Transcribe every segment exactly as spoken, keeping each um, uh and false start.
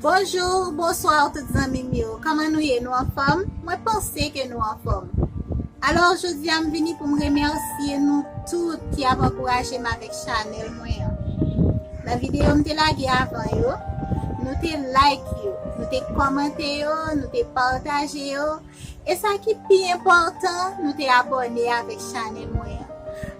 Bonjou, bonswa tout zanmi m yo. Kòman nou ye? Nou anfòm? Mwen panse ke nou anfòm. Alò, jodi a m vini pou m remèsye nou tout ki ap ankouraje m avèk chanèl mwen an. Nan videyo m te lage avan yo, nou te like yo, nou te kòmante yo, nou te pataje yo. E sa ki pi enpòtan, nou te abòne avèk chanèl mwen an.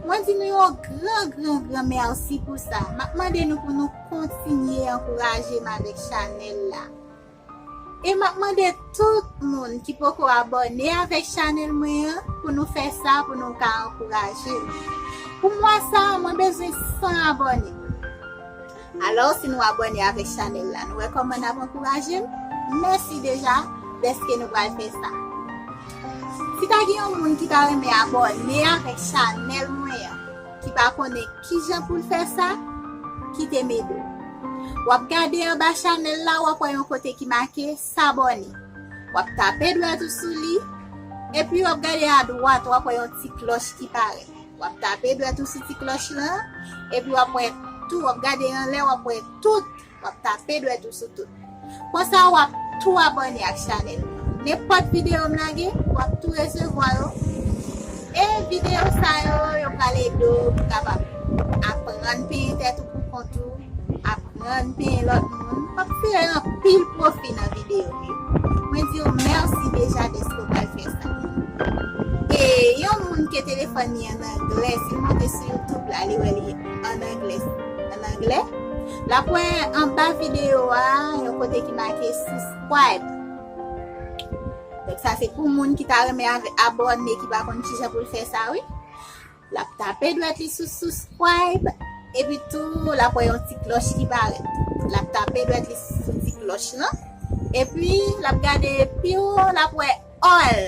Mwen di nou yon gran, gran, gran mèsi pou sa. M ap mande nou pou nou kontinye ankouraje m avèk chanèl la. E m ap mande tout moun ki poko abòne avèk chanèl mwen an pou nou fè sa, pou nou ka ankouraje m. Pou mwa sa, mwen bezwen san abòne. Alò, si nou abòne avèk chanèl la, nou wè kòman n ap ankouraje m? Mèsi deja dèske nou pral fè sa. Si ta gen yon moun ki ta renmen abòne avèk chanèl mwen an, ki pa konnen kijan pou l fè sa, kite m ede w. W ap gade anba chanèl la, w ap wè yon kote ki make s'abonner. W ap tape dwèt ou sou li, epi w ap gade adwat, w ap wè yon ti klòch ki parèt. W ap tape dwèt ou sou ti klòch lan, epi w ap wè tou, w ap gade anlè, w ap wè tout, w ap tape dwèt ou sou tout. Konsa, w ap tou abòne ak chanèl mwen. Nenpòt videyo m lage, w ap tou resevwa yo. E videyo sa yo, yo pral ede w pou w kapab aprann penyen tèt ou pou kont ou, aprann penyen lòt moun. W ap tire anpil pwofi nan videyo yo. Mwen di w mèsi deja dèske w pral fè sa. E yon moun ke telefòn li an anglè, si l monte sou YouTube la, li wè li an anglè, an anglè. L ap wè anba videyo a, yon kote ki make subscribe. Donk sa se pou moun ki ta renmen ave-, abòne, ki pa konn kijan pou l fè sa, wi. L ap tape dwèt li sou subscribe, epi tou l ap wè yon ti klòch ki parèt. L ap tape dwèt li sou ti klòch lan, epi l ap gade pi wo, l ap wè all.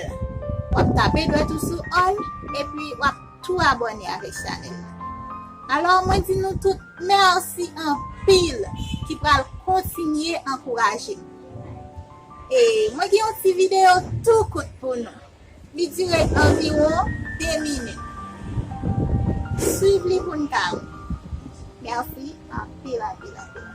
W ap tape dwèt ou sou all, epi w ap tou abòne avèk chanèl la. Alò, mwen di nou tout mèsi anpil ki pral kontinye ankouraje m. E mwen gen yon ti videyo tou kout pou nou. Li dire anviwon de minit. Swiv li pou n ka wè. Mèsi anpil, anpil, anpil.